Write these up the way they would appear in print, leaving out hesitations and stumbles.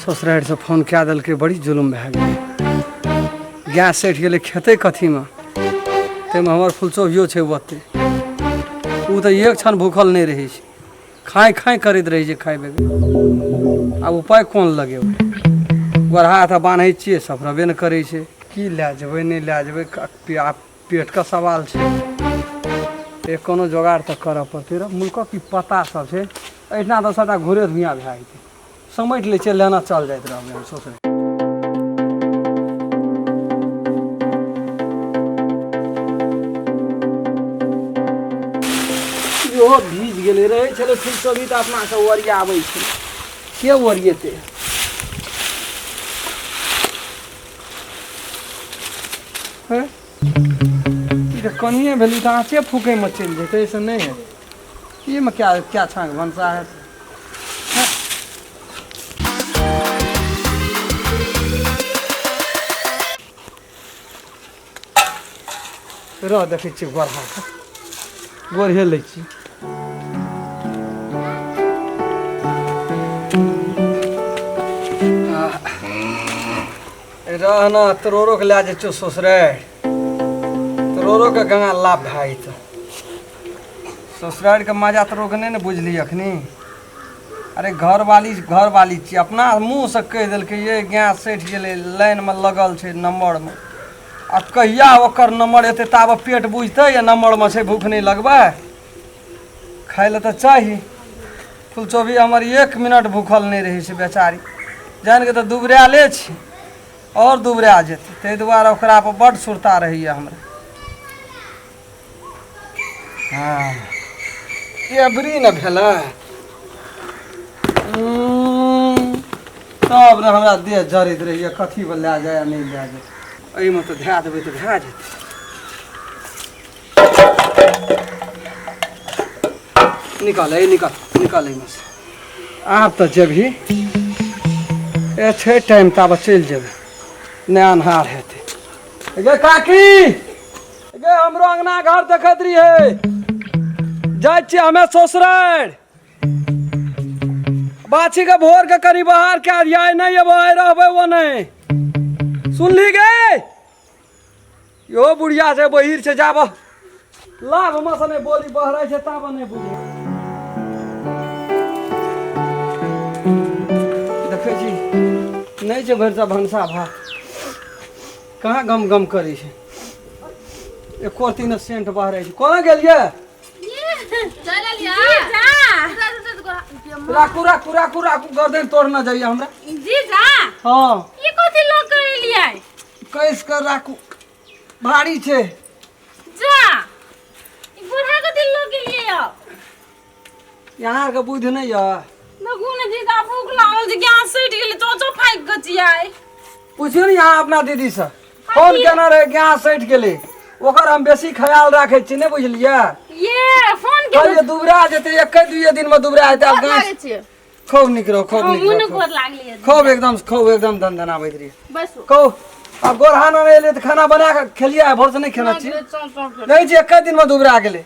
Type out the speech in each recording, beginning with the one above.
ससुरारिसँ phone कए देलकै, बड़ी जुलुम भए गेलै। गैस सठि गेलै, खेतै कथीमे? ताहिमे हमर फुलचोभियो छै ओतहि, ओ तऽ एक क्षण भूखल नहि रहै छै, खाइ खाइ करैत रहै छै खाइ बेगर। आब उपाय कोन लगेबै? गोरहा तऽ बान्है छियै, सफरबे नहि करै छै। की लए जेबै, नहि लए जेबै? आब पेटके सवाल छै, एक कोनो जोगाड़ तऽ करऽ पड़तै। रऽ मुल्कक की पता सब छै एहिठिना तऽ सबटा घुरे धुइयाँ भए जेतै। समेट लै छियै, लेना चल जाइत रहबै हम सोचै। इहो भीज गेलै। रहै छलै फुलकोबी तऽ अपना सब ओरियाबै छै, के ओरियेतै? हे, ई तऽ कनिए भेलै, तऽ आँचे फूकैमे चलि जेतै, एहिसँ नहि हेतै। एहिमे क्या क्या छाँक भनसा हेतै? रह, देखै छियै गोरहाके, गोरहे लै छी। रह न, तोरोके लए जाइ छियौ ससुरारि, तोरोके गंगा लाभ भए जेतौ। ससुरारिके मजा तोरोके नहि ने बुझली अखनी। अरे घरवाली, घरवाली छियै, अपना मुँहसँ कहि देलकै, ये गैस सठि गेलै, लाइनमे लगल छै नम्बरमे, आ कहिया ओकर नम्बर एतै ताबे पेट बुझतै या नम्बरमे छै। भूख नहि लगबै? खाइ लए तऽ चाही। फुलचोभी हमर एक मिनट भूखल नहि रहै छै बेचारी, जानि कऽ तऽ दुबरायले छै, आओर दुबरा जेतै, ताहि दुआरे ओकरा पर बड्ड सुरता रहैए हमरा। हँ, एबरी ने भेलै तब ने हमरा देह जरैत रहैए, कथी पर लए जाय आ नहि लए जाय। एहिमे तऽ धए देबै तऽ भए जेतै। निकाल, ए निकाल, निकाल एहिमे से। आब तऽ जेबही, ए छै टाइम, ताबे चलि जेबै, नहि अन्हार हेतै। गे काकी गे, हमरो अंगना घर देखैत रहिए। जाइ छियै हमे ससुरारि, बाछी के भोर के कनी बाहर कए दिया। आइ नहि एबो, आइ रहबै ओ नहि। सुनली गे? इहो बुढ़िया छै, बहिर छै, जाब लाभ हमर से नहि बोली बहरै छै ताब नहि बुझै। देखै छी नहि छै भरि सब भनसा भात कहाँ गम गम करै छै, एको रत्ती ने सेंट बहरै छै। कोना गेलियै? राखू राखू राखू राखू, गर्दन तोड़ना जाइए हमरा। जीजा। हँ। ई कथी लऽ के एलियै? कस कर राखू, भारी छै। जा, ई बूढ़ा कथी लऽ के एलियै यौ? यहाँ के बुद्धि नहि यऽ। देखू ने जीजा, भूख लागल छै, गैस सटि गेलै, चोचो फाकि कऽ छियै। पुछियौ ने यहाँ अपना दीदी से, फोन केने रहे, गैस सटि गेलै। ओकर हम बेसी ख्याल राखै छी, नहि बुझलियै? ये फोन के कहलियै दुबरा जेतै, एके दुइये दिन मे दुबरा जेतै। आब गैस लागै छियै। खूब नीक रहो, खूब नीक हमहूँ रहो, ने खूब। गोर लागलियै। खूब एकदम, खूब एकदम दनदनाबैत रहियै। बैसू। कहू, आब गोरहा ने एलियै तऽ खाना बना कऽ खेलियै, भोर से नहि खेने छी। देखै छी, एके दिन मे दुबरा गेलै।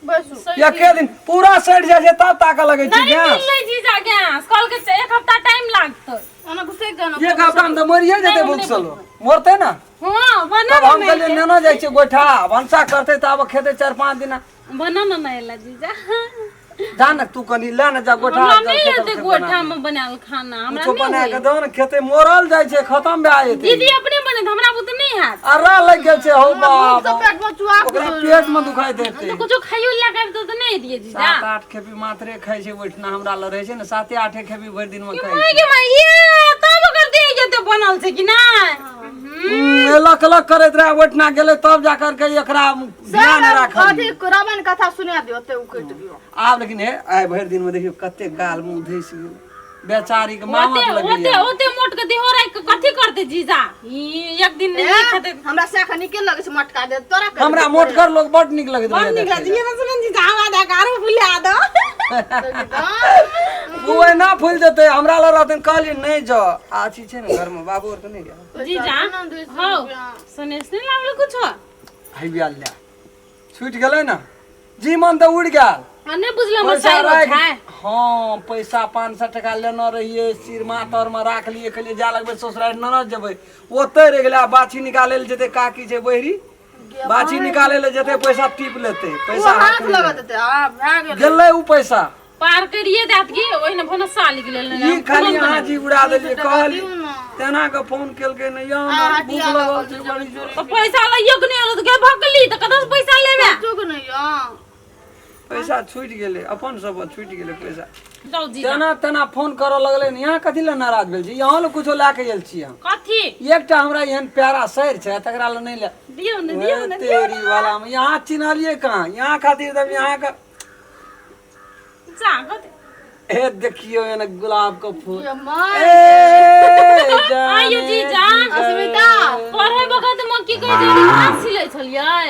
बैसू। एके दिन पूरा सड़ि जाइ छै तब ताकऽ लगै छै नहीं गैस। मिललै जीजा गैस, कहलकै से एक हफ्ता टाइम लागतै। ओना घुसैक जाना। एक हफ्ता मे तऽ मरिए जेतै, नहि, भूख नहि से लोक मरतै ने। हाँ, बना तब हम ने। कहलियै नेना जाइ छियै गोइठा, भनसा करतै तऽ आब खेतै 4-5 दिना। बना ने, नहि एला जीजा। जा ने तू, कनी ले ने जा गोइठा। हमरा नहीं खेतै हेतै बना गोइठा में बनायल खाना हमरा कुछो नहीं बना होई। के दहो ने, खेतै, मरल जाइ छै, खतम भए जेतै। दीदी अपने बने, हमरा बुते नहीं हैत। अर्रा लागि गेल छै हौ बाप, भूख से पेट में चुआ। ओकरा पेट में दुखाइत हेतै। तो कुछो खाइयो लए के आबि तऽ नहीं दिए जीजा। 7-8 खेपी मात्रे खाइ छै ओहिठिना, हमरा लग रहै छै ने, 7-8 खेपी भरि दिन में खाइ माय छै। गे माय, ये तब ओकर देह जते बनल छै कि नहीं? अलग अलग करैत रहे, ओहिठिना गेलै तब जा करके एकरा ध्यान राखल। अथी रामायण कथा सुना दियौ, ओते उकटि दियौ। आब लेकिन हे, आइ भरि दिन में देखियौ कते गाल मुंह धसि गेलै बेचारी के, मामत ओते ओते लगैया। ओते मोट के देहो राखि के कथी करते जीजा? ई एक दिन नहीं खेते। हमरा सैख नीके लगै छै, मटका दे तोरा कहि। हमरा मोटगर लोग बड नीक लगैत बड़ रहैया नीक देखै लगै छै। ये सुन जीजा, हमरा दे आरो फुला दो। लए। ओ एना फूल जेतै, हमरा लग रहतै। कहलियै नहि जा, अथी छै ने घरमे, बाबू आर तऽ नहि गेल। जीजा हौ, सनेस नहीं लावल कुछो? हैबिया ले छूटि गेलै ने, जी मन तऽ उड़ि गेल। आ नहि बुझलहुँ हमर पैसा साइरो राखि छै। हँ, पैसा 500 टका लेने रहियै, सिरमा तरमे राखलियै, कहलियै जा लगबै ससुरारि ननद जेबै, ओतहि रहि गेलै। आ बाछी निकालै लए जेतै, काकी छै बहिरी, बाछी निकालै लए जेतै, पैसा टीप लेतै, पैसा हाथ हाथ लगा देते आ भए गेलै। गेलै उ पैसा। पार करिए देत कि ओहिना भनसा लिख लेल। ई खाली अहाँ जी उड़ा देलियै, कहली तेना के फोन केलकै ने, यौ हमरा भूख लगल छै बड़ी जोर। तऽ पैसा लैयो के नहि एलो तऽ गे भगली तऽ कतऽ से पैसा लेबै? चुक नहि यौ। पैसा छूटि गेलै, अपन सब छूटि गेलै पैसा। जाउ जीजा। तेना तेना फोन करऽ लगलै ने। यहाँ कथी लए नाराज भेल छी? यहाँ लए कुछो लए के आयल छी हम? कथी? एकटा हमरा एहन प्यारा सर छै, तकरा लए नहि लए। दियौ ने, दियौ ने, दियौ। तेरी वाला में यहाँ चिन्हलियै कहाँ? यहाँ खातिर तब यहाँ के जा कथी? ए देखियौ एने गुलाब के फूल। ये माय। ए जाने। आइयो जीजा। अस्मिता। पढ़ै वखत मे की कहै छै, हाथ सिलै छलियै।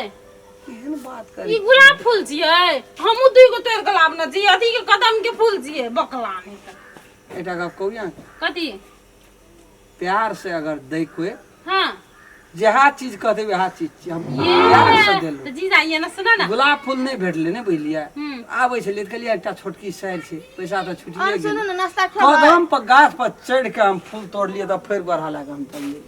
केहन बात करी? ई गुलाब फूल छियै? हमहूँ दुइ गो तोड़ि कऽ लाबने छी, अथी के कदम के फूल छियै, बकला नहि तऽ। एकटा गप कहू अहाँके? कथी? प्यार से अगर दै कोइ, हाँ, जेहा चीज कहतै वएह चीज छियै, हम ये प्यार से देलहुँ। तऽ जीजा ये ने सुन ने। गुलाब फूल नहि भेटलै ने, बुझलियै? हम्म। आबै छलियै तऽ कहलियै एकटा छोटकी साइल छै, पैसा तऽ छुटिए और सुनू गेल। ने, नाश्ता खेबै? कदम पर गाछ पर चढ़ि कऽ हम फूल तोड़लियै तऽ फेर बढ़ा लए कऽ हम चललियै।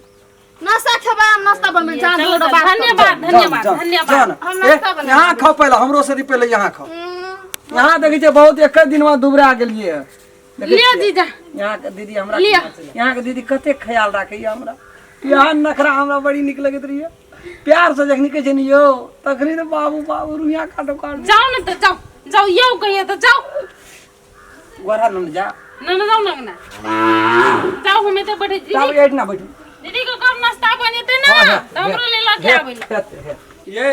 नाश्ता खेबै? हम नाश्ता बनबै जा। चलो दू तऽ बात। धन्यवाद, धन्यवाद, जाउ, धन्यवाद। जाउ ने। हम नाश्ता ए, बना यहाँ खाउ पहिले, हमरो से पहिले यहाँ खाउ। यहाँ देखै छियै बहुत एक दिन में दुबरा गेलियै। देखै लिअ छियै? जीजा। यहाँ के दीदी हमरा, लिअ। यहाँ के दीदी कते ख्याल राखैया हमरा। यहाँ नखरा हमरा बड़ी नीक लगैत रहिए। प्यार से जखनी कहै छै ने यौ, तखनी तऽ बाबू बाबू रुइया काटो काटो। जाउ ने तऽ, जाउ जाउ यौ, कहिए तऽ जाउ। गोरा न जा। न न, जाउ नगना जाउ, हम एते बैठे तब दीदी। एठ ना बैठू। दीदी के कब नाश्ता बनेते ने तऽ हमरो ले लऽ के आबै लए। हेत, हेत। ये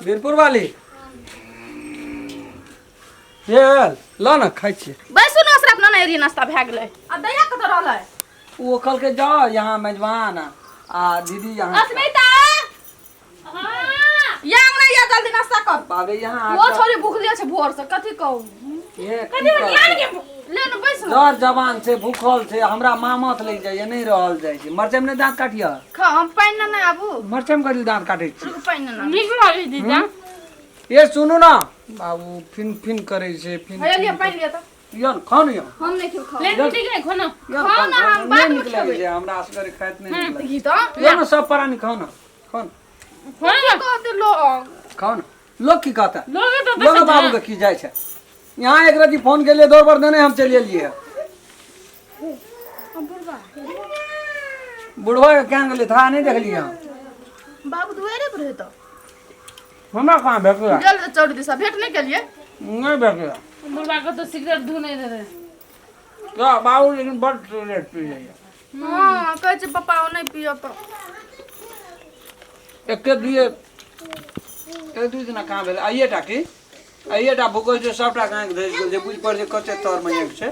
बीरपुर वाली ये ल न, खाइ छियै। बैसू ने असराफ, ना एरी नाश्ता भए गेलै। आ दैया कतऽ रहलै? ओ कहलकै जाओ यहाँ मेजबान आ दीदी यहाँ। अस्मिता। हाँ। या अंगना या, जल्दी नाश्ता कर। बाबे यहाँ। ओ छोरी भूखले छै भोर से, कथी कहू? ये की कथी करतै? लान के ले ने, बैस ने। डर जवान छै, भूखल छै, हमरा मामत लागि जाइए, नहि रहल जाइ छै। मरचाइ मे नहि दाँत काटिय। खा, हम पानि ने आबू। मरचाइ मे कथी दाँत काटै छी? रुक, पानि ने। नीक लागै जीजा। ये सुनू ना बाबू, फिन फिन करै छै फिन। हे लिअ, पानि लिअ तऽ। यौ खाउ ने यौ। हम नहि खेब, खाउ। ले दीदी के खाना। यौ, खाउ ने, हम नहि बादमे नीक लागै खेबै। छै हमरा, असगरे खाइत नहि नीक लागै। ई तऽ यौ ने, सब प्राणी खाउ ने, खाउ ने। खाना। कहते लोग? खाउ ने, लोग की कहता? लोग तऽ लोग बाबू के की जाइ छै? यहाँ एक रति फोन केलियै, दौड़ पर देने हम चलि एलियै। बुढ़वा के केहन गेलै था नहि देखलियै हम। बाबू दुआरे पर हेतौ। हमरा कहाँ भेटला? गेल तऽ चौक दिसा, भेट नहि केलियै? नहि भेटला। बुढ़वा के तो सिगरेट धुनै रहे। तो बाबू लेकिन बड सिगरेट पी जाइए। हँ, कहै छै पप्पा ओ नहि पियब तऽ। एके दुए एक दू दिना कहाँ भेलै? आइए टा की आइए टा भूखल छै, सबटा गाँक धसि गेल छै, बुझि पड़ै छै कते तरमे एक छै।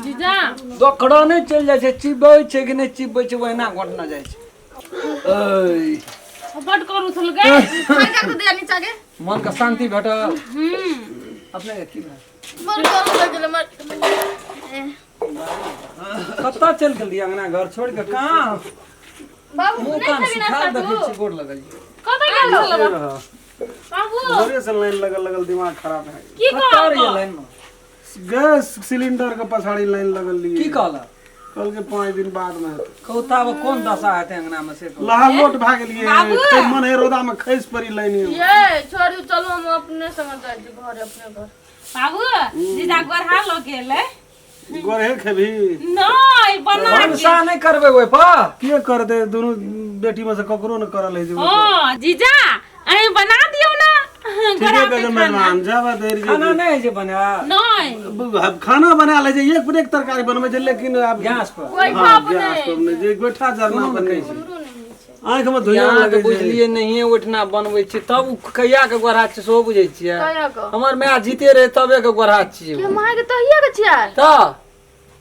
जीजा। दोकड़ा नहि चलि जाइ छै, चिबै छै कि नहि चिबै छै, ओहिना घोटना जाइ छै। ऐ, बड करू छल गे। खाना कऽ दिया नीचा गे। मनके शान्ति भेटल। हम्म। अपने के की भेल? बड़ गरम लागि गेलै मर। कतऽ चलि गेलियै अंगना घर छोड़ि कऽ कहाँ? बाबू। मुँह नहि कान खेबही सुखाल नाश्ता देखै तू? छी, गोर लगलियै। कतऽ गेल छल बाबू? भोरे से लाइन लगल लगल दिमाग खराब है। की कतऽ कहल? रहियै लाइनमे? गैस सिलेंडर के पछाड़ी लाइन लगल रहियै। की कहलक? कहलकै 5 दिन बाद में हेतै। कहू ताब कोन दशा हेतै अंगनामे से कहू। लहा लोट भए गेलियै। बाबू! तऽ मन है रौदा में खसि पड़ी लाइन में। ये छोड़ू, चलू, हम अपने समझ जाइ छी घर, अपने घर। बाबू, जीजा गोरहा लऽ गेलै। गोरहे खेबही? नहि, बना के। भनसा नहि करबै ओहि पर? के करतै? दुनू बेटी में से ककरो ने करल है जे। हँ जीजा, अहीं बना दियौ ने। ठीके गोरहा कहै के छै खाना। मेहमान जाबे देर खाना जे नहि होइ छै बनायल? नहि। खाना बना लै छै, एक पर एक तरकारी बनबै छै, लेकिन आब गैस पर। गोइठा हँ, पर गैस पर नहि जे गोइठा जरना पर नहि छै, हमरो नहि होइ छै। आँखि में धुइयाँ यहाँ के लगै छै। बुझलियै नहिये ओहिठिना बनबै छियै, तब उ कहिया के गोरहा छियै सेहो बुझै छियै? कहिया के? हमर माय जीते रहे तबे के गोरहा छियै। के माय के तहिया के छियै? तऽ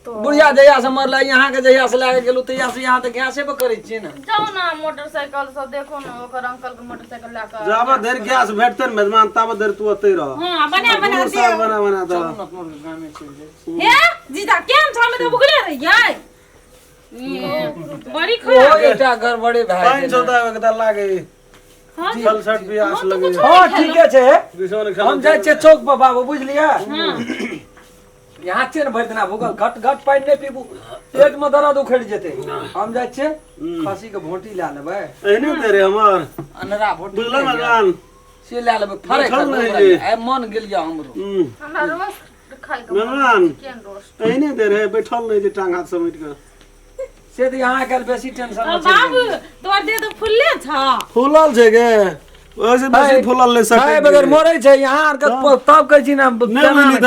बुढ़िया जहिया से मरलै, यहाँ के जहिया से लए के गेलहुँ तहिया से यहाँ तऽ गैसे पर करै छियै ने। जाओ ना, मोटरसाइकिल सब देखो ना, ओकर अंकल के मोटरसाइकिल लए कऽ। जाबे धरि गैस भेटतै ने मेजबान, ताबे धरि तू ओतै रह। हँ, बना बना हमरो साग बना बना दह। चलू ने, अपनो गामे चलि जाइ छी। हे जीजा, केहन छ? हमे तऽ भुखले रहियै। ई, बड़ी ओहो खराब। एकटा गड़बड़े भए पानि गेलै। छौ तऽ एकटा लागै। हाँ छल सट भी आस लगे हँ ठीके छै बिछौन हम जाइ छियै चौक पर बाबू बुझलियै यहाँ छियै ने भरि दिना भूखल घट घट पानि नहि पीबू पेट मे दर्द उखड़ि जेतै हम जाइ छियै खसी के भोटी लए लेबै एहने दे रे हमर अनरा भोटी बुझल मगन से लए लेबै फरे बैठल करबै रहै ओकरा। जे। आइ मन गेल यऽ हमरो हम्म, हमरा रोस्ट खाइ के मन मगन चिकन रोस्ट एहने दे रे बैठल नहीं जे टांग हाथ समेट के से तऽ यहाँ काल्हि बेसी टेंशन मे चलि बाबू गेलियै। तोहर देह तऽ फुलले छ फूलल छै गे ओहिसे बेसी फूलल ले सकै खाय बगैर मरै छै यहाँ आर के तब कहै छी ने नहि बुझली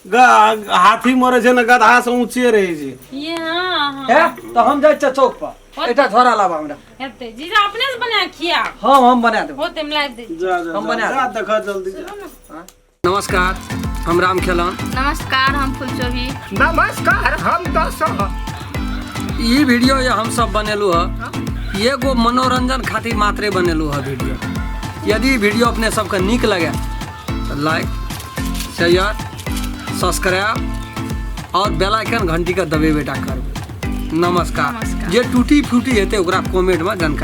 तऽ हाथी मरे छै ने गधा से ऊँचे रहै छै ये हाँ हाँ हे तऽ हम जाइ छियै चौक पर एकटा झोरा लाबा हमरा हेतै जीजा अपने से बना के खिया हम हम बना देब होते हम लाइव दे जा जा हम जा, बना जा देख जल्दी जा। नमस्कार हम राम खेलन नमस्कार हम फुलचोभी नमस्कार हम दशरथ ई वीडियो ये हम सब बनेलू है एगो मनोरंजन खातिर मात्रे बनेलू है वीडियो। यदि वीडियो अपने सबके नीक लगे तो लाइक शेयर सब्सक्राइब और बेल आइकन घंटी के दबेबे टा करबै। नमस्कार। नमस्कार। जे टूटी फूटी हेतै ओकरा कमेंट में जानकारी